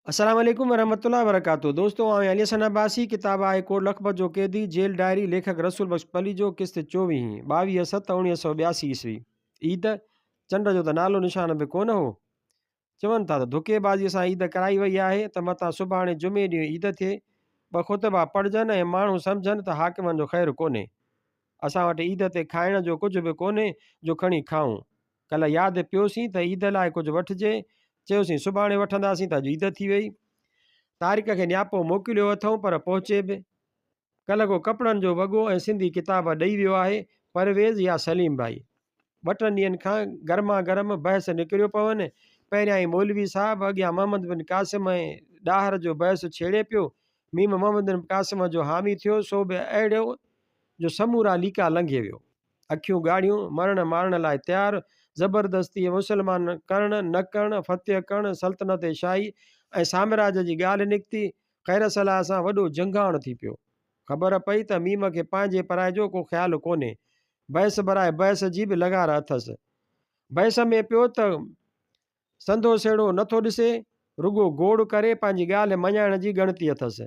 السلام عليڪم ورحمة الله وبرڪاته دوستو آئون علي حسن عباسي ڪتاب آهي ڪوٽ لکپت جو قيدي جيل ڊائري ليکڪ رسول بخش پليجو قسط چوويهين 22 ست 1982 عيسوي عيد چنڊ جو ته نالو نشان به ڪونه هو چون ٿا ته ڌڪي بازي سان عيد ڪرائي وئي آهي ته متان سڀاڻي جمعي ڏينهن عيد ٿئي ٻه خطبا پڙهجن ۽ ماڻهو سمجهن ته حاڪمن جو خير ڪونهي اسان وٽ عيد تي کائڻ جو ڪجهه به ڪونهي جو کڻي کائون. ڪلهه ياد پيوسين ته عيد لاء ڪجهه وٺجي، چيوسين سڀاڻي وٺنداسين ته اڄ عيد ٿي وئي. طارق کي نياپو موڪليو اٿئون پر پهچي به. ڪلهه ڪو ڪپڙن جو وڳو ۽ سنڌي ڪتاب ڏئي ويو آهي، پرويز يا سليم ڀائي. ٻه ٽن ڏينهن کان گرما گرم بحث نڪريو پون. پهريائين مولوي صاحب اڳيان محمد بن قاسم ۽ ڏاهر جو بحث ڇيڙي پيو. ميم محمد بن قاسم جو حامي ٿيو سو به اهڙو جو سمورا ليڪا لنگهي ويو. اکيون ڳاڙهيون، مرڻ مارڻ لاء تيار، زبردستيء مسلمان ڪرڻ نه ڪرڻ، فتح ڪرڻ، سلطنت شاهي ۽ سامراج جي ڳالهه نڪتي، خير صلاح سان وڏو جنگاڻ ٿي پيو. خبر پئي ته ميم کي پنهنجي پرائي جو ڪو خيال ڪونهي. بحث براء بحث جي به لغار اٿس. بحث ۾ پيو ته سنڌو سيڙهو نٿو ڏسي، رڳو گوڙ ڪري پنهنجي ڳالهه مڃائڻ جي ڳڻتي اٿس.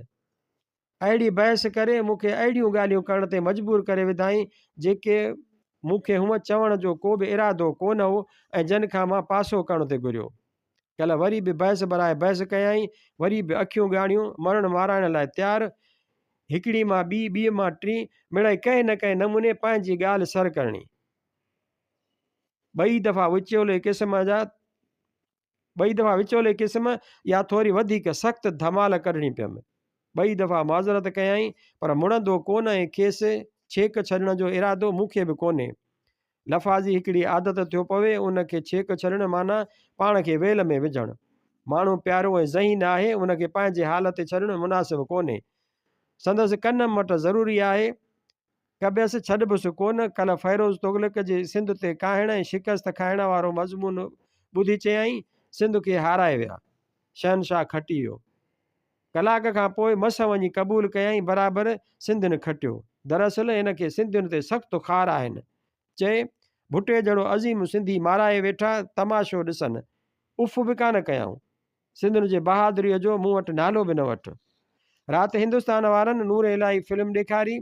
اهڙي بحث ڪري مون کي اهڙيون ڳالهيون ڪرڻ تي مجبور ڪري وڌائين، جيڪي مون کي هونء چوڻ جو ڪو به ارادو ڪو نه هو ۽ جن کان مان پاسو ڪرڻ تي گهريو. ڪلهه وري به بحث براء بحث ڪيائين، وري به اکيون ڳاڙهيون، مرڻ مارائڻ لاء تيار، هڪڙي مان ٻي، ٻيء مان ٽين، مڙئي ڪنهن نه ڪنهن نموني پنهنجي ڳالهه سر ڪرڻي. ٻئي دفعا وچولي قسم جا ٻئي دفعا وچولي قسم يا ٿوري وڌيڪ سخت ڌمال ڪڍڻي پيم. ٻئي دفعا معذرت ڪيائين، پر مڙندو ڪونه ۽ کيس ڇيڪ ڇڏڻ جو ارادو مون کي به ڪونهي. لفاظي هڪڙي عادت ٿيو پوي، ان کي ڇيڪ ڇڏڻ معنيٰ پاڻ کي ويل ۾ وجهڻ. ماڻهو پيارو ۽ ذهين آهي، ان کي پنهنجي حال تي ڇڏڻ مناسب ڪونهي. سندس ڪن مٽ ضروري آهي. ڪبيس ڇڏبس ڪونه. ڪلهه فيروز تغلق جي سنڌ تي ڪاهڻ ۽ شڪست کائڻ وارو مضمون ٻڌي چيائين، سنڌ کي هارائي ويا. شهنشاهه کٽي ويو. ڪلاڪ کان پوء مس وڃي قبول ڪيائين، برابر سنڌين کٽيو. دراصل هن کي سنڌين تي سخت خار آهن. چئي، ڀٽي جهڙو عظيم سنڌي مارائي ويٺا تماشو ڏسن. اف به ڪانه ڪيائون. سنڌين جي بهادريء جو مون وٽ نالو به نه وٺ. رات هندستان وارن نور الاهي فلم ڏيکاري،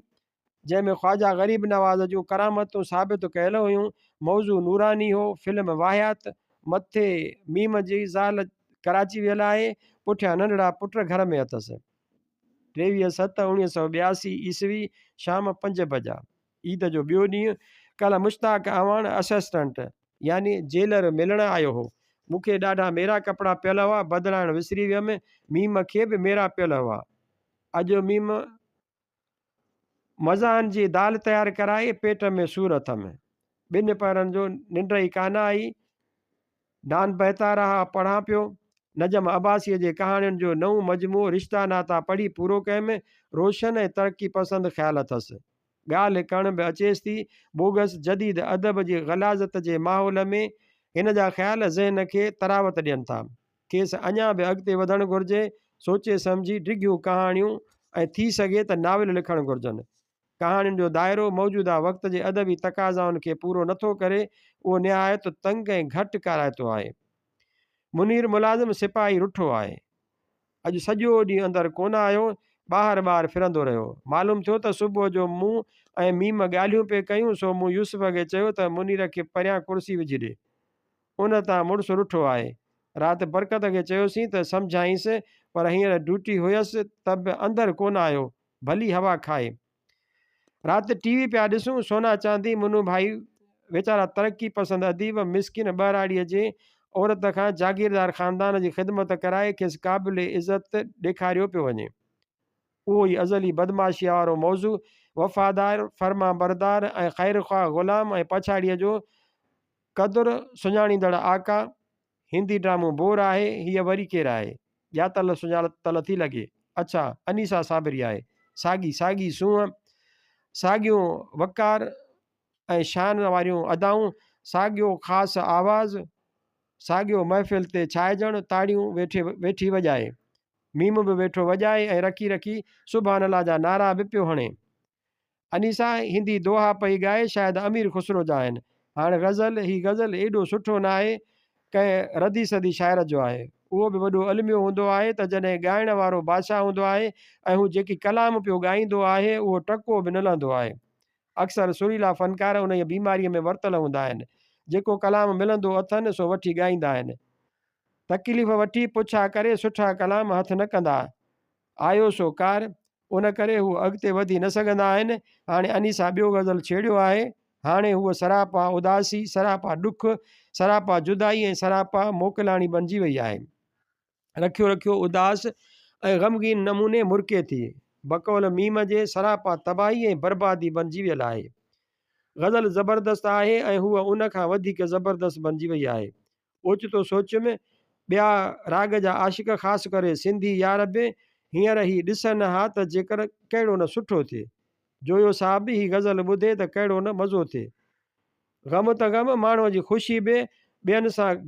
جنهن ۾ خواجه غريب نواز جون ڪرامتون ثابت ڪيل هيون. موضوع نوراني هو. فلم واهيات. مٿي ميم جي زال ڪراچي ويل آهي، پٺيان ننڍڙا پٽ گهر ۾ اٿس. 23 ست 1982 عيسوي شام پنج بجا. عيد جو ٻيو ڏينهن. ڪلهه مشتاق اعواڻ اسسٽنٽ يعني جيلر ملڻ آيو هو. مون کي ڏاڍا ميرا ڪپڙا پيل هئا، بدلائڻ وسري ويم. ميم کي به ميرا پيل هئا. اڄ ميم مزاحن جي دال تيار ڪرائي، پيٽ ۾ سور اٿم. ٻن پهرن جو ننڊ ئي ڪانه آئي. ڊان بهتا رها پڙهان پيو. نجم عباسيء جي ڪهاڻين جو نئون مجموعو رشتا ناتا پڙهي پورو ڪيم. روشن ۽ ترقي پسند خيال اٿس. ڳالهه ڪرڻ به اچيس ٿي. بوگس جديد ادب جي غلاظت جي ماحول ۾ هن جا خيال ذهن کي تراوت ڏين ٿا. کيس اڃا به اڳتي وڌڻ گهرجي، سوچي سمجهي ڊگهيون ڪهاڻيون ۽ ٿي سگهي ته ناول لکڻ گهرجن. ڪهاڻين جو دائرو موجوده وقت جي ادبي تقاضائن کي پورو نٿو ڪري، اهو نهايت تنگ ۽ گهٽ ڪارائتو آهي. منير ملازم سپاهي رٺو آهي. اڄ سڄو ڏينهن اندر ڪونه آيو، ٻاهر ٻاهر ڦرندو رهيو. معلوم ٿيو ته صبح جو مون ۽ ميم ڳالهيون پئي ڪيون، سو مون يوسف کي چيو ته منير کي پريان ڪرسي وجهي ڏي. ان تان مڙس رٺو آهي. رات برڪت کي چيوسين ته سمجهائينس، پر هينئر ڊيوٽي هيس ته به اندر ڪونه آيو، ڀلي هوا کائي. رات ٽي وي پيا ڏسون، سونا چاندي، منو ڀائي ويچارا ترقي پسند اديب، مسڪين ٻهراڙيء جي عورت کان جاگيردار خاندان جي خدمت ڪرائي کيس قابل عزت ڏيکاريو پيو وڃي. اهو ئي ازلي بدمعاشيء وارو موضوع، وفادار، فرمانبردار ۽ خيرخواهه غلام ۽ پڇاڙيء جو قدر سڃاڻيندڙ آقا، هندي ڊرامو بور آهي، هيء وري ڪير آهي؟ ڄاتل سڃاتل ٿي لڳي. اڇا، انيسا صابري آهي. ساڳي ساڳي سونهن، ساڳيون وقار ۽ شان واريون ادائون، ساڳيو خاص آواز، ساڳيو محفل تي ڇائجڻ، تاڙيون ويٺي ويٺي وڄائي. ميم به ويٺو وڄائي ۽ رکي رکي سبحان الله جا نعرا به پيو هڻي. انيسا هندي دوها پئي ڳائي، شايد امير خسرو جا آهن. هاڻ غزل، هي غزل ايڏو سٺو ناهي، ڪنهن ردي سدي شاعر جو آهي. اهو به وڏو الميو هوندو آهي ته جڏهن ڳائڻ وارو بادشاهه هوندو آهي ۽ هو جيڪي ڪلام پيو ڳائيندو آهي اهو ٽڪو به نه لهندو آهي. اڪثر سريلا فنڪار انهيء بيماريء ۾ ورتل هوندا آهن. جيڪو ڪلام ملندو اٿن سو وٺي ڳائيندا آهن. تڪليف وٺي پڇا ڪري سٺا ڪلام هٿ نه ڪندا. آيو سو ڪار، ان ڪري هو اڳتي وڌي نه سگهندا آهن. هاڻي انيسا ٻيو غزل ڇيڙيو آهي. هاڻي هوء سراپا اداسي، سراپا ڏک، سراپا جدائي ۽ سراپا موڪلاڻي بنجي وئي آهي. رکيو رکيو اداس ۽ غمگين نموني مرڪي ٿي. بقول ميم جي سراپا تباهي ۽ بربادي بنجي ويل آهي. غزل زبردست آهي ۽ هوء ان کان وڌيڪ زبردست بنجي وئي آهي. اوچتو سوچيم، ٻيا راڳ جا عاشق خاص ڪري سنڌي يار به هينئر هي ڏسن ها ته جيڪر ڪهڙو نه سٺو ٿئي. جويو صاحب به هي غزل ٻڌي ته ڪهڙو نه مزو ٿئي. غم ته غم، ماڻهوء جي خوشي به ٻين سان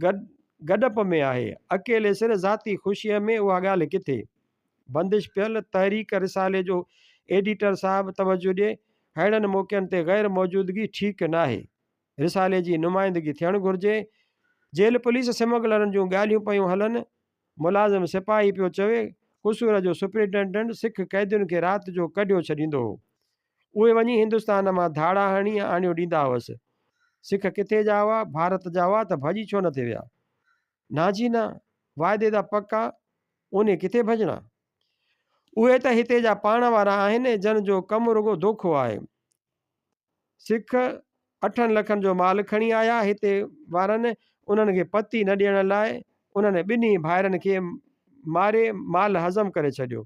گڏپ ۾ آهي. اڪيلي سر ذاتي خوشيء ۾ اها ڳالهه ڪٿي؟ بندش پيل تحريڪ رسالي جو ايڊيٽر صاحب توجه ڏي، ههڙن موقعن تي غير موجودگي ٺيڪ ناهي. رسالي جي نمائندگي ٿيڻ گهرجي. جيل پوليس سمگلرن جون ڳالهيون پيون هلن. ملازم سپاهي پيو چوي، قصور جو سپرنٽينڊنٽ سک قيدين کي رات جو ڪڍيو ڇڏيندو هو. اهي وڃي هندستان مان ڌاڙا هڻي آڻيو ڏيندا هئس. سک ڪٿي جا هئا؟ ڀارت جا هئا ته ڀڄي ڇو نه ٿي ويا؟ نا جي نا، واعدي دا پڪا، اونهي ڪٿي ڀڄڻا؟ اهي ته هتي جا پاڻ وارا آهن، جن جو ڪم رڳو دوکو آهي. سک اٺن لکن جو مال کڻي آيا، هتي وارن انهن کي پتي نه ڏيڻ لاء انهن ٻنهي ڀائرن کي ماري مال هضم ڪري ڇڏيو.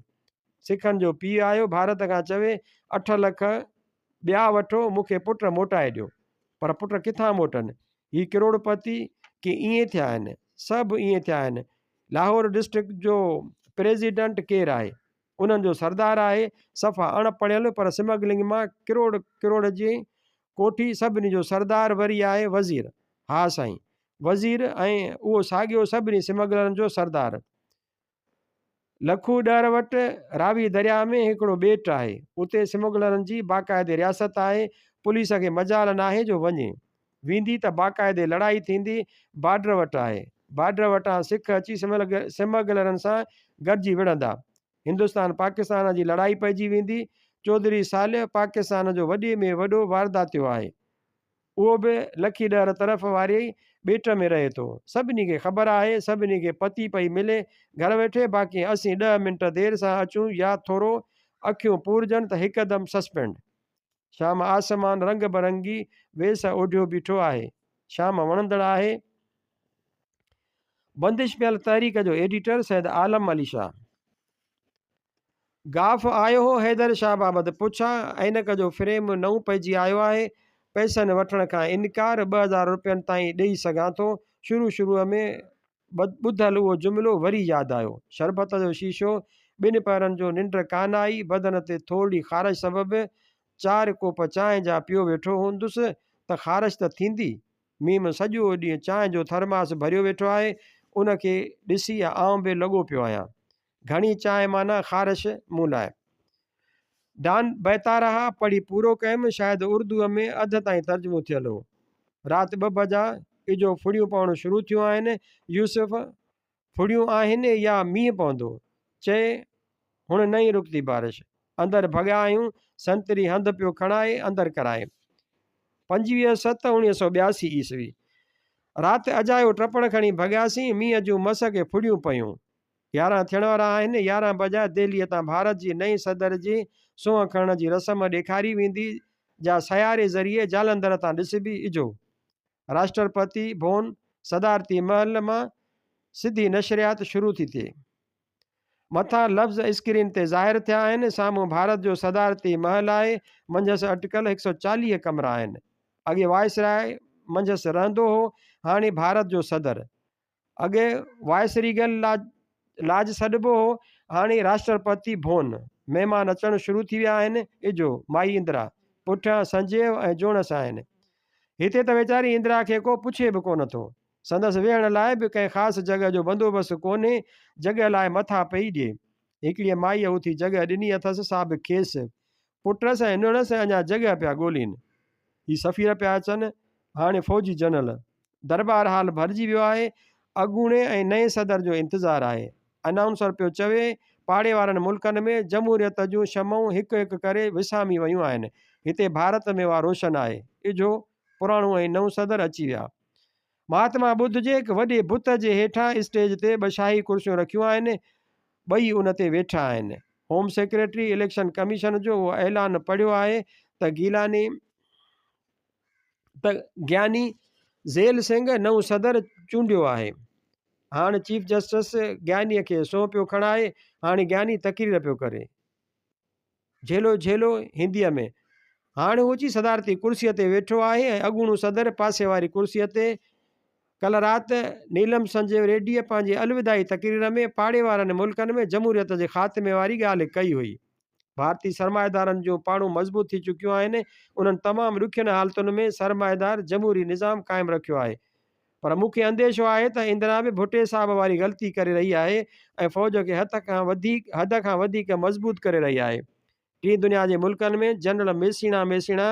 سکن جو پيء آيو ڀارت کان چوي اٺ لک ٻيا وٺو مون کي پٽ موٽائي ڏيو. پر پٽ ڪٿان موٽن؟ هي ڪروڙ پتي ڪي ائين ٿيا آهن؟ سڀ ائين ٿيا آهن. لاهور ڊسٽرڪٽ جو پريزيڊنٽ ڪير آهي؟ انهن جو سردار آهي، صفا اڻ پڙهيل پر سمگلنگ مان ڪروڙ ڪروڙ جي ڪوٺي سڀني جو سردار وري آهي وزير. ها سائين. وزير ۽ اهو ساڳيو سڀني سمگلرن جو سردار. لکو ڏهر وٽ راوي درياء ۾ هڪڙو ٻيٽ آهي. اتي سمگلرن جي باقاعدي رياست آهي. پوليس کي مجال ناهي جو وڃي. ويندي ته باقاعدي لڙائي ٿيندي، بارڊر وٽ آهي. بارڊر وٽان سک اچي سمگلرن سان گڏجي وڙهندا. هندستان پاڪستان جي لڙائي پئجي ويندي. چوڌري صالح پاڪستان جو وڏي ۾ وڏو وارداتيو آهي. اهو به لکي ڏهر طرف واري ٻيٽ ۾ رهي ٿو. سڀني کي خبر آهي، سڀني کي پتي پئي ملي گهر ويٺي، باقي اسين ڏهه منٽ دير سان اچون يا ٿورو اکيون پورجن ته هڪدم سسپينڊ. شام آسمان رنگ برنگي ويس اوڍيو بيٺو آهي. شام وڻندڙ آهي. بندش پيل تحريڪ جو ايڊيٽر سيد عالم علي شاهه. گاف آيو هو حيدر شاهه بابت پڇا، عينڪ جو فريم نئون پئجي آيو آهي، پئسن وٺڻ کان انڪار، 2000 روپين تائين ڏئي سگهان ٿو، شروع شروع ۾ ٻڌل اهو جملو وري ياد آيو. شربت جو شيشو، ٻن پهرن جو ننڊ ڪانه آئي، بدن تي ٿورڙي خارش سبب چار ڪوپ چانهه جا پيو ويٺو هوندس ته خارش ته ٿيندي. ميم سڄو ڏينهن چانهه جو ٿرماس ڀريو ويٺو آهي، ان کي ڏسي آئون به لڳو پيو آهيان. گهڻي چانهه معنيٰ خارش مون لاء. ڊان بيتارها پڙهي پورو ڪيم، شايد اردوء ۾ اڌ تائين ترجمو ٿيل هو. رات ٻه بجا، اجهو ڦڙيون پوڻ شروع ٿيون آهن، يوسف، ڦڙيون آهن يا مينهن پوندو؟ چئي، هڻ نئين رڪتي بارش. اندر ڀڳا آهيون، سنتري هنڌ پيو کڻائي اندر ڪرائي. 25/7/1982 عيسوي. رات اجايو ٽپڙ کڻي ڀڳاسين، مينهن جون مس کي ڦڙيون پيون. 11 ٿيڻ وارا آهن، 11 بجاء دهليء تان ڀارت جي نئين صدر جي سونهن کڻڻ جي رسم ڏيکاري ويندي، جا سياري ذريعي جالنڌر تان ڏسبي، اجهو! راشٽرپتي ڀون، صدارتي محل، مان سڌي نشريات شروع ٿي ٿئي. مٿان لفظ اسڪرين تي ظاهر ٿيا آهن، سامهون ڀارت جو صدارتي محل آهي، منجهس اٽڪل 140 ڪمرا آهن. اڳي وائسراء منجهس رهندو هو، هاڻي ڀارت جو صدر. اڳي وائس ريگل لاج سڏبو هو، هاڻي راشٽرپتي ڀون. مهمان اچڻ شروع ٿي ويا آهن. اجهو، مائي اندرا، پٺيان سنجيو ۽ جوڻس آهن. هتي ته ويچاري اندرا کي ڪو پڇي به ڪونه ٿو. سندس ويهڻ لاء به ڪنهن خاص جڳهه جو بندوبست ڪونهي، جڳهه لاء مٿا پئي ڏئي. هڪڙيء مائيء اٿي جڳهه ڏني اٿس، سا به کيس. پٽس ۽ نڻس اڃا جڳهه پيا ڳولين. هي سفير پيا اچن، هاڻي فوجي جنرل. درٻار هال ڀرجي ويو آهي. اڳوڻي ۽ نئين صدر جو انتظار آهي. انائونسر پيو چوي، پاڙي وارن ملڪن ۾ جمهوريت جون شمعون هڪ هڪ ڪري وسامي ويون آهن. هتي ڀارت ۾ اها روشن آهي. اجهو پراڻو ۽ نئون صدر اچي ويا. مهاتما ٻڌ جي هڪ وڏي بت جي هيٺان اسٽيج تي ٻه شاهي ڪرسيون رکيون آهن. ٻئي ان تي ويٺا آهن. هوم سيڪريٽري اليڪشن ڪميشن جو اهو اعلان پڙهيو آهي ته گيلاني ته گياني زيل سنگهه نئون صدر چونڊيو آهي. هاڻ چيف جسٽس گيانيء کي سونهن پيو کڻائي، هاڻي گياني تقرير پيو ڪري. جهيلو جهيلو هنديء ۾. هاڻ هو اچي صدارتي ڪرسيء تي ويٺو آهي ۽ اڳوڻو صدر پاسي واري ڪرسيء تي. ڪلهه رات نيلم سنجيو ريڊيء پنهنجي الوداعي تقرير ۾ پاڙي وارن ملڪن ۾ جمهوريت جي خاتمي واري ڳالهه ڪئي هئي. ڀارتي سرمائيدارن جون پاڙون مضبوط ٿي چڪيون آهن، انهن تمام ڏکين حالتن ۾ سرمائيدار جمهوري نظام قائم رکيو آهي. پر مون کي انديشو آهي ته اندرا به ڀٽي صاحب واري غلطي ڪري رهي آهي ۽ فوج کي هٿ کان وڌيڪ حد کان وڌيڪ مضبوط ڪري رهي آهي. ٽين دنيا جي ملڪن ۾ جنرل ميسيڻا ميسيڻا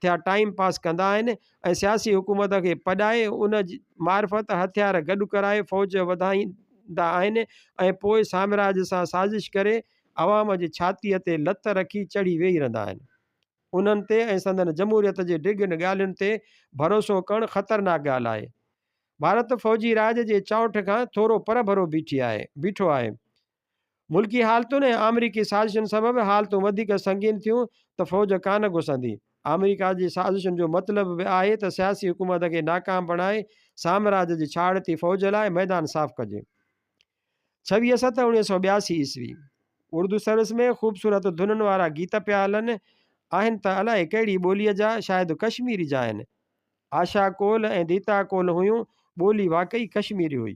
ٿيا ٽائيم پاس ڪندا آهن ۽ سياسي حڪومت کي پڏائي ان معرفت هٿيار گڏ ڪرائي فوج وڌائيندا آهن ۽ پوء سامراج سان سازش ڪري عوام جي ڇاتيء تي لت رکي چڙهي ويهي رهندا آهن. انهن تي ۽ سندن جمهوريت جي ڊگهين ڳالهين تي ڀروسو ڪرڻ خطرناڪ ڳالهه آهي. ڀارت فوجي راڄ جي چائنٺ کان ٿورو پرڀرو بيٺو آهي. ملڪي حالتن ۽ آمريڪي سازشن سبب حالتون وڌيڪ سنگين ٿيون ته فوج ڪانه گسندي. آمريڪا جي سازشن جو مطلب به آهي ته سياسي حڪومت کي ناڪام بڻائي سامراج جي ڇاڙتي فوج لاء ميدان صاف ڪجي. 26 ست 1982 عيسوي. اردو سروس ۾ خوبصورت ڌنن وارا گيت پيا هلن. آهن ته الائي ڪهڙي ٻوليء جا، شايد ڪشميري جا آهن. آشا ڪول ۽ ديتا ڪول هيون، ٻولي واقعي ڪشميري هئي.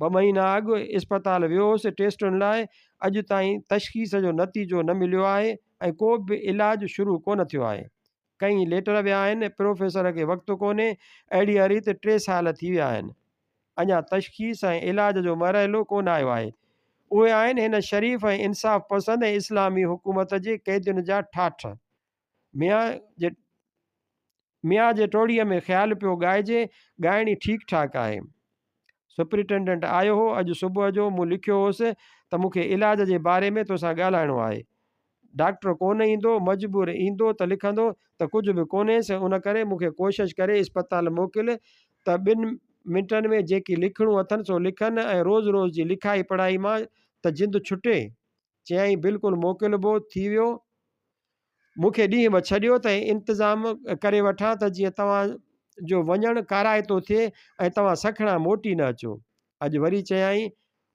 ٻه مهينا اڳ اسپتال ويو هوس ٽيسٽن لاء، اڄ تائين تشخيص جو نتيجو نه مليو آهي ۽ ڪو به علاج شروع ڪونه ٿيو آهي. ڪئين ليٽر ويا آهن، پروفيسر کي وقت ڪونهي، اهڙيء ريت ٽي سال ٿي ويا آهن. اڃا تشخيص ۽ علاج جو مرحلو ڪونه آيو آهي. اهي آهن هن شريف ۽ انصاف پسند ۽ اسلامي حڪومت جي قيدين جا ٺاٺ. ميان جي ميان جي ٽوڙيء ۾ خيال پيو ڳائجي، ڳائڻي ٺيڪ ٺاڪ آهي. سپرنٽينڊنٽ آيو هو اڄ صبح جو، مون لکيو هوس ته مون کي علاج جي باري ۾ توسان ڳالهائڻو آهي. ڊاڪٽر ڪونه ايندو، مجبور ايندو ته لکندو ته ڪجهه به ڪونهيس، ان ڪري مون کي ڪوشش ڪري اسپتال موڪل ته ٻن منٽن ۾ جيڪي لکڻو اٿن سو لکن ۽ روز روز جي لکائي پڙهائي مان ته جند ڇٽي. چيائين بلڪل موڪلبو، ٿي ويو. مون کي ڏينهن ٻه ڇڏيو ته انتظام ڪري وٺان ته جيئن توهان جو وڃڻ ڪارائتو ٿئي ۽ توهان سکڻا موٽي نه اچو. اڄ وري چيائين،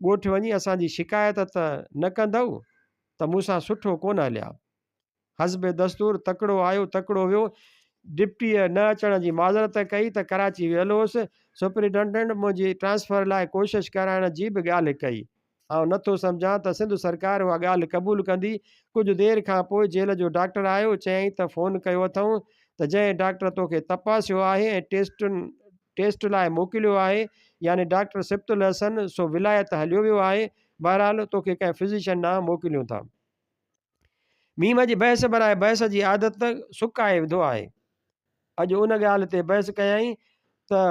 ڳوٺ وڃي اسان جي شڪايت ته نه ڪندؤ ته مون سان سٺو ڪونه هليا. حسب دستور تڪڙو آيو تڪڙو ويو. ڊپٽيء نه اچڻ جي معذرت ڪئي ته ڪراچي ويل هوس. سپرنٽنڊنٽ منهنجي ٽرانسفر لاء ڪوشش ڪرائڻ جي به ڳالهه ڪئي. آئون نه ٿو سمجهان ته سنڌ سرڪار اها ڳالهه قبول ڪندي. ڪجهه دير کان پوء جيل جو ڊاڪٽر آيو، چيائين ته فون ڪيو اٿئون ته جنهن ڊاڪٽر توکي تپاسيو آهي ۽ ٽيسٽن ٽيسٽ لاء موڪليو آهي يعني ڊاڪٽر سبط الحسن سو ولايت هليو ويو آهي، بهرحال توکي ڪنهن فزيشن ڏانهن موڪليون ٿا. ميم جي بحث براء بحث جي عادت سڪائي وڌو آهي. اڄ ان ڳالهه تي بحث ڪيائين ته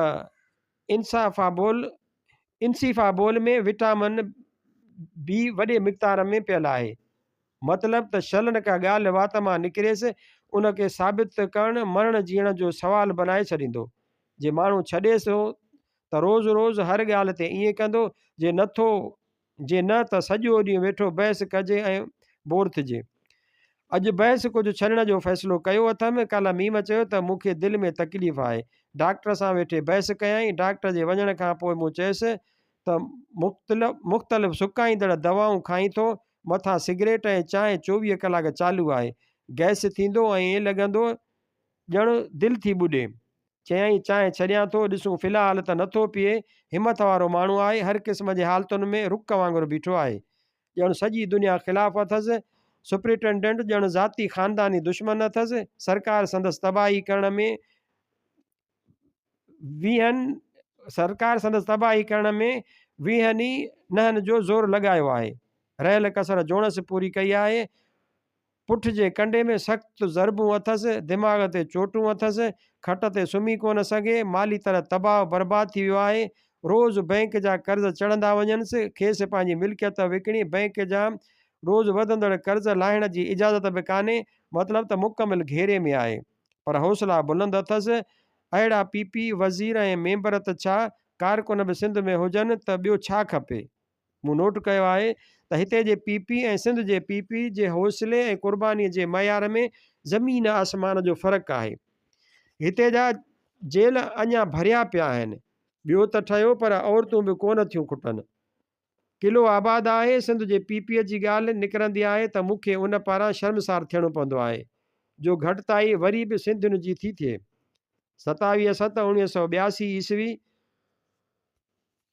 انسافابول، Ensifabol، ۾ vitamin B وڏي مقدار ۾ پيل آهي. مطلب ته شل نه ڪا ڳالهه وات مان نڪريس، ان کي ثابت ڪرڻ مرڻ جيئڻ جو سوال بنائي ڇڏيندو. جي ماڻهو ڇڏيس ته روز روز هر ڳالهه تي ائين ڪندو، جي نه ٿو جي نه ته سڄو ڏينهن ويٺو بحث ڪجي ۽ بور ٿجي. اڄ بحث ڪجهه ڇڏڻ جو فيصلو ڪيو اٿم. ڪالهه ميم چيو ته مون کي دل ۾ تڪليف آهي. ڊاڪٽر سان ويٺي بحث ڪيائين. ڊاڪٽر جي وڃڻ کان پوء مون چيس ته مختلف سڪائيندڙ دوائون کائين ٿو، مٿان سگريٽ ۽ چانهه 24 ڪلاڪ چالو آهي. گئس ٿيندو ۽ ائين لڳندو ڄڻ دل ٿي ٻڏي. چيائين، چانهه ڇڏيان ٿو، ڏسون في الحال ته نٿو پيئي، همٿ وارو ماڻهو آهي، هر قسم جي حالتن ۾ رڪ وانگر بيٺو آهي. ڄڻ سڄي دنيا خلاف اٿس. سپرنٽينڊنٽ ڄڻ ذاتي خانداني دشمن اٿس. سرڪار سندس تباهي ڪرڻ ۾ ويهن سرڪار سندس تباهي ڪرڻ ۾ ويهن ئي نهن جو زور لڳايو آهي. رهيل ڪسر جوڻس پوري ڪئي آهي. پٺ جي ڪنڊي ۾ سخت ضربون اٿس، دماغ تي چوٽون اٿس، کٽ تي سمهي ڪونه سگهي، مالي طرح تباهه و برباد ٿي ويو آهي. روز بئنڪ جا قرض چڙهندا وڃنس، کيس پنهنجي ملڪيت وڪڻي بئنڪ جا روز وڌندڙ قرض لاهڻ جي اجازت به ڪانهي، مطلب ته مڪمل گهيري ۾ آهي. پر حوصلا بلند اٿس. اهڙا پي پي، وزير ۽ ميمبر ته ڇا، ڪارڪن به سنڌ ۾ هجن ته ٻيو ڇا کپي؟ مون نوٽ ڪيو آهي ته هتي جي پي پي ۽ سنڌ جي پي پي جي حوصلي ۽ قرباني جي معيار ۾ زمين آسمان جو فرق آهي. هتي جا جيل اڃا ڀريا پيا آهن. ٻيو ته ٺهيو پر عورتون به ڪونه ٿيون کٽن. قلعو آباد آهي، سنڌ جي پي پي جي ڳالهه نڪرندي آهي ته مون کي ان پاران شرمسار ٿيڻو پوندو آهي جو گهٽتائي وري به سنڌين جي ٿي ٿئي. 27 ست 1982 عيسوي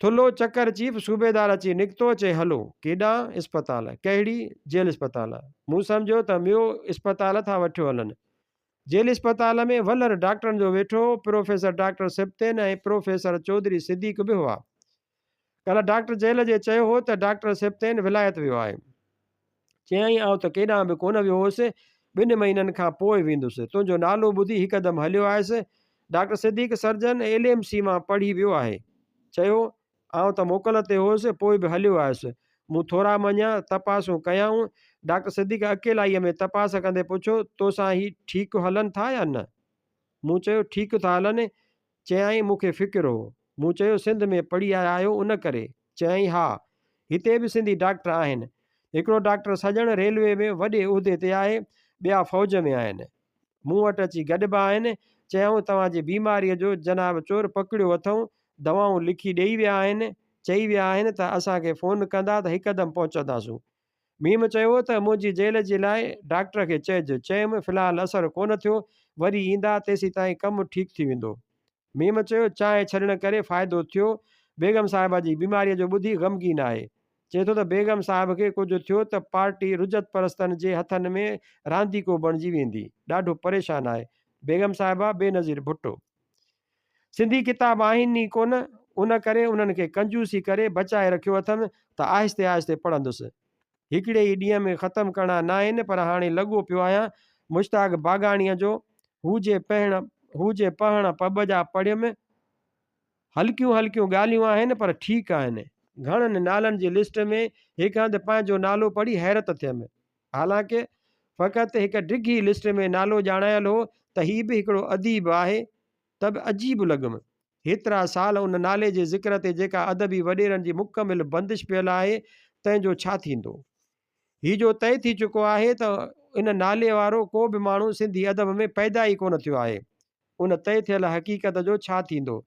ٿلهو چڪر چيف صوبيدار اچي نڪتو، چي هلو. ڪيڏانهن؟ اسپتال. ڪهڙي؟ جيل اسپتال. مون سمجهيو ته ميو اسپتال ٿا وٺيو هلن. جيل اسپتال ۾ ولر ڊاڪٽرن جو ويٺو هو، professor doctor Sibtain ۽ professor Chaudhry Siddique به هئا. ڪلهه ڊاڪٽر جيل جي چيو هو ته ڊاڪٽر سبطين ولايت ويو آهي. چيائين، آئون ته ڪيڏانهن به ڪونه ويو هوس، ٻن مهينن کان پوء ويندس. تنهنجو نالو ٻڌي هڪدم هليو آيس. Doctor Siddique surgeon L M C مان پڙهي ويو آهي. چيو، آئون ته موڪل تي هوس، پوء به هليو آيس. مون ٿورا مڃيا، تپاسون ڪيائون. ڊاڪٽر صديق اڪيلائيء ۾ تپاس ڪندي پڇيو، توسان هي ٺيڪ هلن ٿا يا نه؟ مون چيو، ٺيڪ ٿا هلن. چيائين، مون کي فڪر هو. مون چيو، سنڌ ۾ پڙهي آيا آهيو ان ڪري؟ چيائين، ها. هتي به سنڌي ڊاڪٽر آهن. هڪڙو ڊاڪٽر سڄڻ ريلوي ۾ وڏي عهدي تي آهي، ٻيا فوج ۾ آهن. مون وٽ اچي گڏبا آهن. چيائون، توهان جي بيماريء جو جناب چور پڪڙيو اٿئون. دوائون لکي ڏيئي ويا آهن. چئي ويا آهن ته اسان کي فون ڪندا ته هڪدم پهچنداسون. ميم چيو ته منهنجي جيل جي لاء ڊاڪٽر کي چئج. چيم، في الحال اثر ڪونه ٿيو، وري ايندا، تيسيتائين ڪم ٺيڪ ٿي ويندو. ميم چيو، چانهه ڇڏڻ ڪري فائدو ٿيو. بيگم صاحبه جي بيماريء جو ٻڌي غمگين آهي. چئي ٿو ته بيگم صاحب کي ڪجهه ٿيو ته پارٽي رجعت پرستن جي هٿن ۾ رانديڪو بڻجي ويندي. ڏاڍو پريشان آهي. بيگم صاحبه بينظير ڀٽو. سنڌي ڪتاب آهن ئي ڪونه، ان ڪري انهن کي ڪنجوسي ڪري بچائي رکيو اٿم ته آهستي آهستي پڙهندس. هڪڙي ئي ڏينهن ۾ ختم ڪرڻا ناهن پر هاڻي لڳو پيو آهيان. مشتاق باگاڻيء جو هو جي پهڻ هو جي پهڻ پٻ جا پڙهيم. هلڪيون هلڪيون ڳالهيون آهن پر ٺيڪ آهن. گهڻن نالن جي لسٽ ۾ هڪ هنڌ پنهنجو نالو پڙهي حيرت ٿيم. حالانڪه فقط هڪ ڊگهي لسٽ ۾ نالو ڄاڻايل هو ته هي به هڪڙو اديب آهي ته به عجيب لڳم. هيترا سال ان نالي جي ذڪر تي جيڪا ادبي وڏيرن جي مڪمل بندش پيل آهي تنهن جو ڇا ٿيندو؟ هي جو طئي ٿي چڪو آهي ته ان نالي وارو ڪو به ماڻهو سنڌي ادب ۾ پيدا ئي ڪونه ٿيو آهي. ان طئي ٿيل حقيقت جو ڇا ٿيندو؟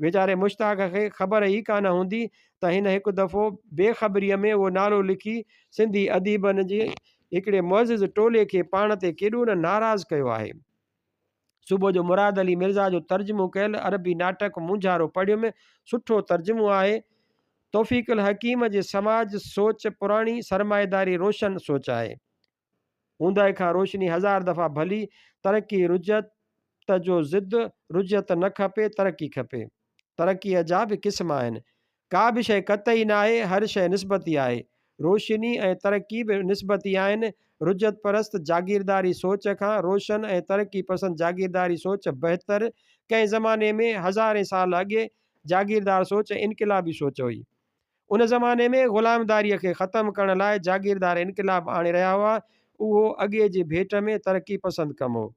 ويچاري مشتاق کي خبر ئي ڪانه هوندي ته هن هڪ دفعو بي خبريء ۾ اهو نالو لکي سنڌي اديبن جي هڪڙي معزز ٽولي کي پاڻ تي ڪيڏو نه ناراض ڪيو آهي. صبح جو مراد علي مرزا جو ترجمو ڪيل عربي ناٽڪ مونجهارو پڙهيم، سٺو ترجمو آهي. توفيق الحڪيم جي سماج سوچ پراڻي سرمائيداري روشن سوچ آهي. اونداهي کان روشني هزار دفعا ڀلي، ترقي رجعت جو ضد، رجعت نه کپي، ترقي کپي. ترقيء جا به قسم آهن. ڪا به شيء قطعي ناهي، هر شيء نسبتي آهي. روشني ۽ ترقي به نسبتي آهن. رجعت پرست جاگيرداري سوچ کان روشن ۽ ترقي پسند جاگيرداري سوچ بهتر. ڪنهن زماني ۾، هزارين سال اڳي، جاگيردار سوچ انقلابي سوچ هئي. ان زماني ۾ غلامداريء کي ختم ڪرڻ لاء جاگيردار انقلاب آڻي رهيا هئا. اهو اڳي جي ڀيٽ ۾ ترقي پسند ڪم هو.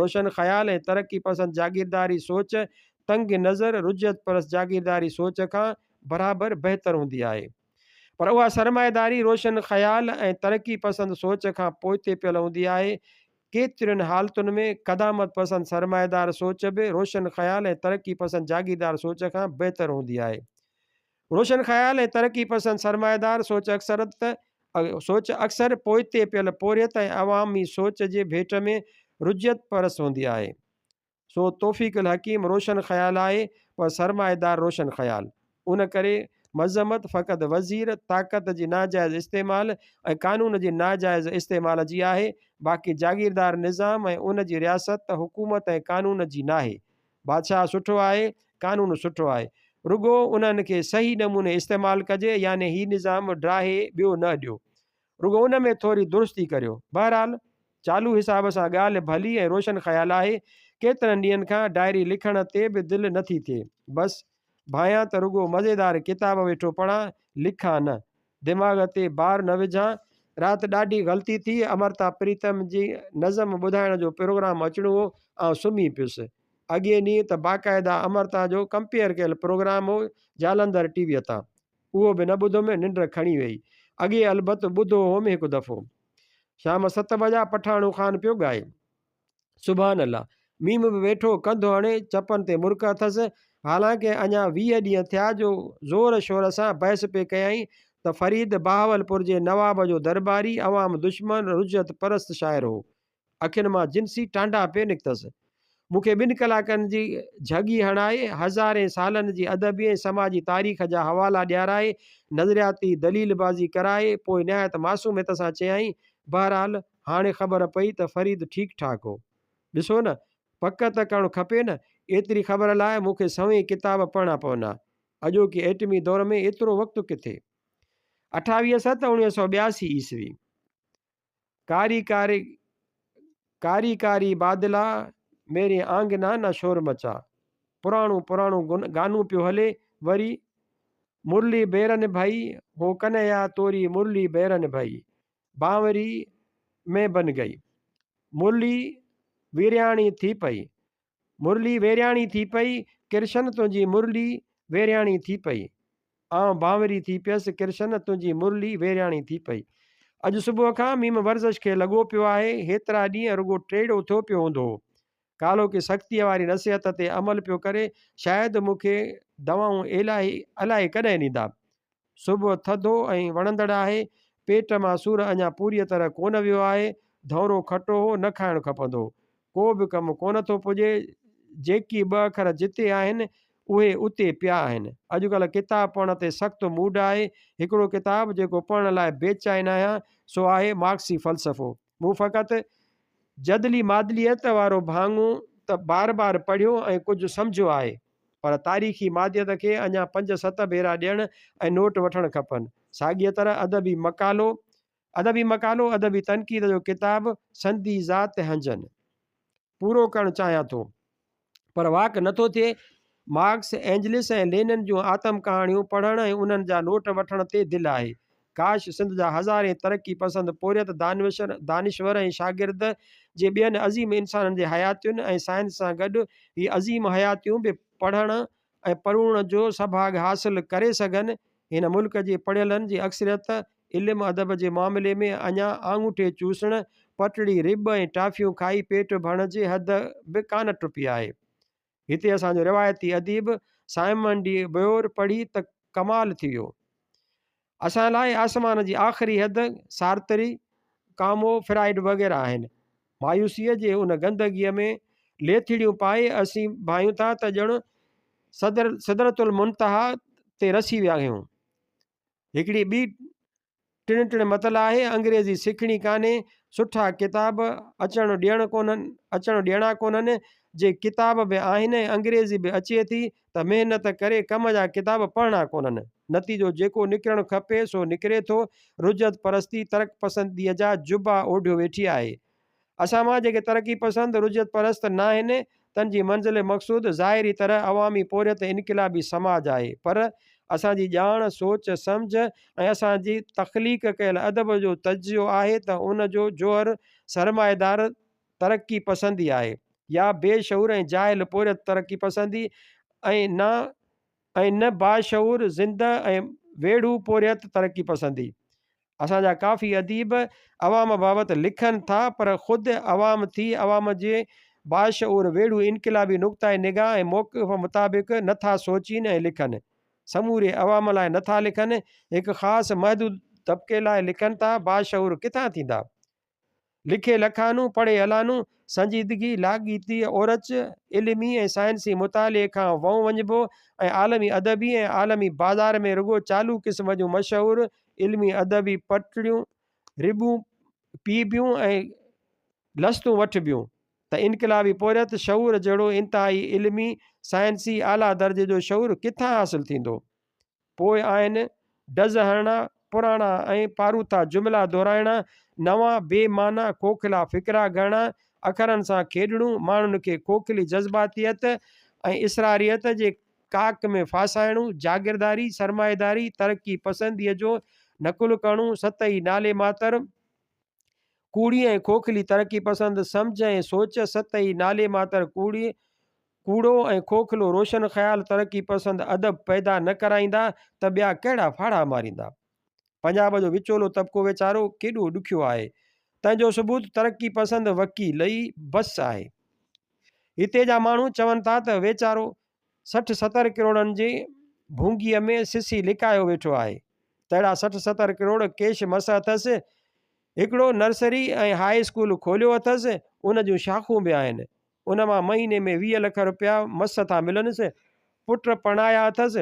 روشن خيال ۽ ترقي پسند جاگيرداري سوچ تنگ نظر رجعت پرست جاگيرداري سوچ کان برابر بهتر هوندي آهي. پر اها سرمائيداري روشن خيال ۽ ترقي پسند سوچ کان پوئتي پيل هوندي آهي. ڪيترين حالتن ۾ قدامت پسند سرمائيدار سوچ به روشن خيال ۽ ترقي پسند جاگيردار سوچ کان بهتر هوندي آهي. روشن خيال ۽ ترقي پسند سرمائيدار سوچ اڪثرت سوچ اڪثر پوئتي پيل پورهيت ۽ عوامي سوچ جي ڀيٽ ۾ رجعت پرست هوندي آهي. سو توفيق الحڪيم روشن خيال آهي پر سرمائيدار روشن خيال. ان ڪري مذمت فقط وزير طاقت جي ناجائز استعمال ۽ قانون جي ناجائز استعمال جي آهي باقي جاگيردار نظام ۽ ان جي رياست حڪومت ۽ قانون جي ناهي. بادشاهه سٺو آهي، قانون سٺو آهي. رڳو انهن کي صحيح نموني استعمال ڪجي يعني هي نظام ڊاهي ٻيو نه ڏيو. رڳو ان ۾ ٿوري درستي ڪريو. بهرحال چالو حساب سان ڳالهه ڀلي ۽ روشن خيال آهي. ڪيترن ڏينهن کان ڊائري لکڻ تي به دل نه ٿي ٿئي. بس. ڀانيان ته رڳو مزيدار ڪتاب ويٺو پڙهان، لکان نه. دماغ تي بار نه وجهان. رات ڏاڍي غلطي ٿي، امرتا پريتم جي نظم ٻڌائڻ جو پروگرام اچڻو هو، آئون سمهي پيس. اڳئين ڏينهن ته باقاعده امرتا جو ڪمپيئر ڪيل پروگرام هو جالنڌر ٽي ويء تان. اهو به نه ٻڌم، ننڊ کڻي ويئي. اڳي البت ٻڌو هوم هڪ دفعو. شام ست بجا پٺاڻو خان پيو ڳائي. سبحان الله! ميم به ويٺو ڪنڌ هڻي، چپن تي مرڪ اٿس. حالانڪه اڃا 20 ڏينهن ٿيا جو زور شور سان بحث پئي ڪيائين ته فريد بهاولپور جي نواب جو درٻاري، عوام دشمن، رجعت پرست شاعر هو. اکين مان جنسي ٽانڊا پئي نڪتس. مون کي ٻن ڪلاڪن جي جهڳي هڻائي، هزارين سالن جي ادبي ۽ سماجي تاريخ جا حوالا ڏيارائي، نظرياتي دليل بازي ڪرائي، پوء نهايت معصوميت سان چيائين، بهرحال، هاڻي خبر پئي ته فريد ٺيڪ ٺاڪ هو. ڏسو نه، پڪ ته ڪرڻ کپي نه، ايتري خبر لاء مون کي سوين ڪتاب پڙهڻا پوندا. اڄوڪي ايٽمي دور ۾ ايترو وقت ڪٿي؟ 28 ست 1982 عيسوي. ڪاري ڪاري ڪاري ڪاري بادلا ميري آنگنا نا شور مچا پراڻو پراڻو گانو پيو هلي وري مرلي بيرن ڀئي هو ڪنهيا توري مرلي بيرن ڀئي بانوري ۾ بن گئي مرلي ويرياڻي ٿي پئي مرلي ويرياڻي ٿي پئي، ڪرشن تنهنجي مرلي ويرياڻي ٿي پئي. آئون بانوري ٿي پيس، ڪرشن تنهنجي مرلي ويرياڻي ٿي پئي. اڄ صبح کان ميم ورزش کي لڳو پيو آهي، هيترا ڏينهن رڳو ٽيڙو ٿيو پيو هوندو هو. ڪالهوڪي سختيء واري نصيحت تي عمل پيو ڪري، شايد مون کي دوائون الائي الائي ڪڏهن ڏيندا. صبح ٿڌو ۽ وڻندڙ آهي. پيٽ مان سور اڃا پوريء طرح ڪونه ويو آهي. ڌؤنرو کٽو هو، نه کائڻ کپندو هو. ڪو به ڪم ڪونه ٿو پڄي. جيڪي ٻه اکر جتي آهن، اهي اتي پيا آهن. اڄڪلهه ڪتاب پڙهڻ تي سخت موڊ آهي. هڪڙو ڪتاب جيڪو پڙهڻ لاء بيچين آهيان، سو آهي مارڪسي فلسفو. مون فقط جدلي مادليت وارو ڀاڱو ته بار بار پڙهيو ۽ ڪجهه سمجهيو آهي، پر تاريخي ماديت کي اڃا پنج ست ڀيرا ڏيڻ ۽ نوٽ وٺڻ کپن. ساڳيء طرح ادبي مقالو، ادبي مقالو، ادبي تنقيد جو ڪتاب سندي ذات هنجن. پورو ڪرڻ چاهيان ٿو، پر واڪ نٿو ٿئي. مارڪس، اينجلس ۽ لينن جون آتم ڪهاڻيون پڙهڻ ۽ انهن جا نوٽ وٺڻ تي دل آهي. ڪاش سنڌ جا هزارين ترقي پسند پورهيت دانشور ۽ شاگرد جي ٻين عظيم انسانن جي حياتين ۽ سائنس سان گڏ هي عظيم حياتيون به پڙهڻ ۽ پروڙڻ جو سڀاڳ حاصل ڪري سگهن. هن ملڪ جي پڙهيلن جي اڪثريت علم ادب جي معاملي ۾ اڃا آڱوٺي چوسڻ، پٽڙي رٻ ۽ ٽافيون کائي پيٽ ڀرڻ جي حد به ڪانه ٽپي آهي. هتي اسان جو روايتي اديب سائمن ڊي بيور پڙهي ته ڪمال ٿي ويو. اسان لاء آسمان جي آخري حد سارتري، ڪامو، فرائيڊ وغيره آهن. مايوسيء جي ان گندگيء ۾ ليٿڙيون پائي اسين ڀانيون ٿا ته ڄڻ سدرة المنتها تي رسي ويا آهيون. هڪڙي ٻي ٽڻ ٽڻ متل آهي، انگريزي سکڻي ڪانهي، سٺا ڪتاب اچڻ ڏيڻ ڪونهن، اچڻ ڏيڻا ڪونهن، جي ڪتاب به آهن ۽ انگريزي به اچي ٿي ته محنت ڪري ڪم جا ڪتاب پڙهڻا ڪونهن. نتيجو جيڪو نڪرڻ کپي سو نڪري ٿو، رجعت پرستي ترق پسنديء جا جبا اوڍيو ويٺي آهي. اسان مان جيڪي ترقي پسند، رجعت پرست ناهن، تن جي منزل مقصود ظاهري طرح عوامي پورهيت انقلابي سماج آهي، پر اسان جي ڄاڻ، سوچ، سمجهه ۽ اسان جي تخليق ڪيل ادب جو تجزيو آهي ته ان جو جوهر سرمائيدار ترقي پسندي آهي يا بي شعور ۽ جاهل پورهيت ترقي پسندي ۽ نه ۽ نه باشعور، زنده ۽ ويڙهو پورهيت ترقي پسندي. اسان جا ڪافي اديب عوام بابت لکن ٿا پر خود عوام ٿي عوام جي باشعور ويڙهو انقلابي نقطه نگاهه ۽ موقف مطابق نه ٿا سوچين ۽ لکن. سموري عوام لاء نه ٿا لکن، هڪ خاص محدود طبقي لاء لکن ٿا، باشعور ڪٿان ٿيندا؟ لکي لکانو، پڙهي الانو، سنجيدگي، لاڳيتي اورچ، علمي ۽ سائنسي مطالعي کان وئون وڃبو ۽ عالمي ادبي ۽ عالمي بازار ۾ رڳو چالو قسم جون مشهور علمي ادبي پٽڙيون، رٻون پيئبيون ۽ لستون وٺبيون ته انقلابي پورهيت شعور جهڙو انتهائي علمي، سائنسي، اعليٰ درجي جو شعور ڪٿان حاصل ٿيندو؟ پوء آهن ڊز هڻڻا، پراڻا ۽ پاروٿا جملا دهرائڻا، نوان بي معنيٰ کوکلا فقرا گهڙڻا، اکرن سان کيڏڻو، ماڻهن کي کوکلي جذباتيت ۽ اصراريت جي ڪاڪ ۾ ڦاسائڻو، جاگيرداري، سرمائيداري، ترقي پسنديء جو نقل ڪرڻو، سطحي نالي ماتر، ڪوڙي ۽ کوکلي ترقي پسند سمجهه ۽ سوچ، سطحي نالي ماتر ڪوڙي، ڪوڙو ۽ کوکلو روشن خيال ترقي پسند ادب پيدا نه ڪرائيندا ته ٻيا ڪهڙا ڦاڙها ماريندا؟ پنجاب جو وچولو طبقو ويچارو ڪيڏو ڏکيو آهي، تنهن جو ثبوت ترقي پسند وڪيل ئي بس آهي. هتي جا ماڻهو چون ٿا ته ويچارو 60 ستر ڪروڙن جي ڀونگيء ۾ سسي لڪايو ويٺو آهي. تهڙا 60 ستر ڪروڙ ڪيش مس اٿس. هڪڙو نرسري ۽ هاء اسڪول کوليو اٿس، ان جون شاخون به آهن. ان مان مهيني ۾ 20 لک رپيا مس ٿا ملنس. پٽ پرڻايا اٿس.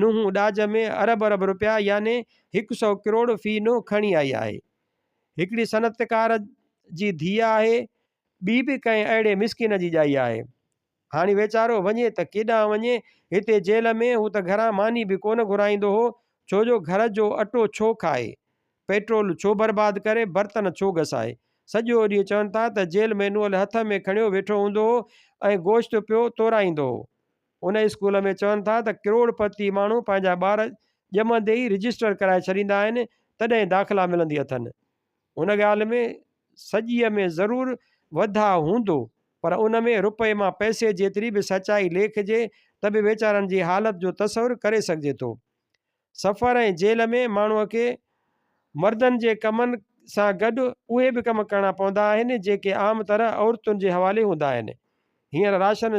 نونهن ڏاج ۾ ارب ارب رپيا يعني هڪ سئو ڪروڙ في نونهن کڻي آئي آهي. هڪڙي صنعتڪار جي ڌيء آهي، ٻي به ڪنهن اهڙي مسڪين جي ڄائي آهي. هاڻي ويچارو وڃي ته ڪيڏانهن وڃي؟ هتي جيل ۾ هو ته گهران ماني به ڪونه گهرائيندو هو، ڇو جو گهر جو اٽو ڇو کائي؟ پيٽرول ڇو برباد ڪري؟ برتن ڇو گسائي؟ سڄو ڏينهن چون ٿا ته جيل مينوئل هٿ ۾ کڻيو ويٺو هوندو هو ۽ گوشت پيو تورائيندو هو. ان اسڪول ۾ چون ٿا ته ڪروڙ پتي ماڻهو پنهنجا ٻار ڄمندي ئي رجسٽر ڪرائي ڇڏيندا آهن، تڏهن داخلا ملندي اٿن. ان ڳالهه ۾ سڄيء ۾ ضرور وڌاء هوندو، پر ان ۾ رپئي مان پئسي جيتري به سچائي ليکجي ته به ويچارن جي حالت جو تصور ڪري سگهجي ٿو. سفر ۽ جيل ۾ ماڻهوء کي مردن جي ڪمن سان گڏ اهي به ڪم ڪرڻا پوندا آهن، جيڪي عام طرح عورتن جي حوالي هوندا آهن. هينئر راشن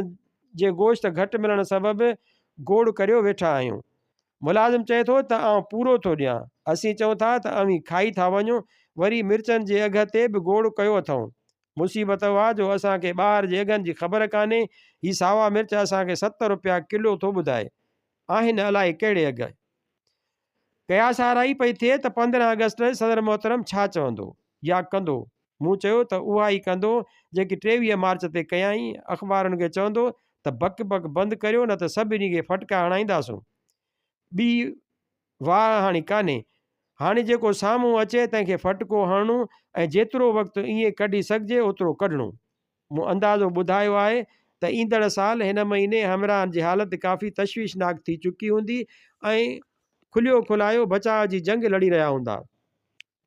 جي گوشت گهٽ ملڻ سبب گوڙ ڪريو ويٺا آهيون. ملازم چئي ٿو ته آئون پورو ٿو ڏيان. اسين چئون ٿا ته اوهين کائي ٿا وڃو. وري مرچن جي اگهه تي به گوڙ ڪيو اٿئون. مصيبت اها جو اسان کي ٻاهر جي اگهن جي خبر ڪانهي. هي ساوا مرچ اسان کي ست روپيا ڪلو ٿو ٻڌائي. آهن الائي ڪهڙي اگهه. قياس آرائي پئي ٿئي ته 15 آگسٽ تي صدر محترم ڇا چوندو يا ڪندو. مون چيو ته اها ئي ڪندو جيڪي 23 مارچ تي ڪيائين، اخبارن کي چوندو ته بڪ بڪ بند ڪريو نه ته سڀني کي ڦٽڪا هڻائينداسون. ٻي واهه هاڻي ڪانهي. هاڻي جيڪو سامهون اچي تنهن کي ڦٽڪو هڻڻو ۽ جيترو وقت ائين ڪڍي سگهجي اوترو ڪڍڻو. مون اندازو ٻڌايو آهي ته ايندڙ سال هن مهيني همراهن جي حالت ڪافي تشويشناڪ ٿي چڪي هوندي ۽ کليو کلايو بچاء جي جنگ لڙي رهيا هوندا.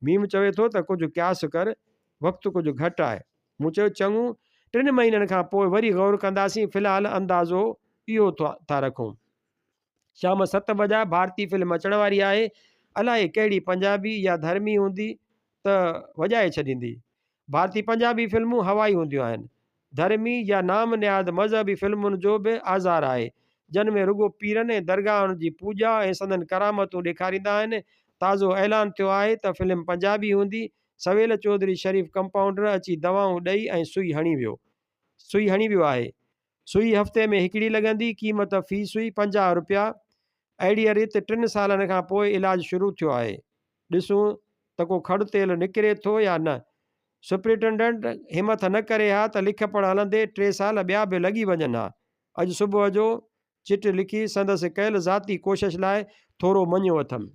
ميم چوي ٿو ته ڪجهه قياس ڪر، وقت ڪجهه گهٽ آهي. مون چيو چڱو، ٽن مهينن کان پوء وري غور ڪنداسين، في الحال اندازو اهو ٿا رکون. شام ست بجا ڀارتي فلم اچڻ واري آهي، الائي ڪهڙي پنجابي يا ڌرمي هوندي ته وڄائي ڇڏيندي. ڀارتي پنجابي فلمون هوائي هونديون آهن. ڌرمي يا نام نهاد مذهبي فلمن جو به آزار آهي، جن ۾ رڳو پيرن ۽ درگاهن جي پوڄا ۽ سندن ڪرامتون ڏيکاريندا آهن. تازو اعلان ٿيو آهي ته فلم پنجابي هوندي. سويل چوڌري شريف ڪمپائونڊر اچي دوائون ڏئي ۽ سوئي هڻي ويو. سوئي هڻي ويو آهي. سوئي هفتي ۾ هڪڙي لڳندي، قيمت في سوئي 50 رپيا. اهڙيء ريت ٽن سالن کان پوء علاج شروع ٿيو آهي. ڏسون ته ڪو کڙ تيل نڪري ٿو يا نه. سپرنٽنڊنٽ همٿ نه ڪري ها ته لک پڙهه هلندي ٽي سال ٻيا به لڳي وڃن ها. اڄ صبح جو چٽ لکي سندس ڪيل ذاتي ڪوشش لاء ٿورو مڃيو اٿم.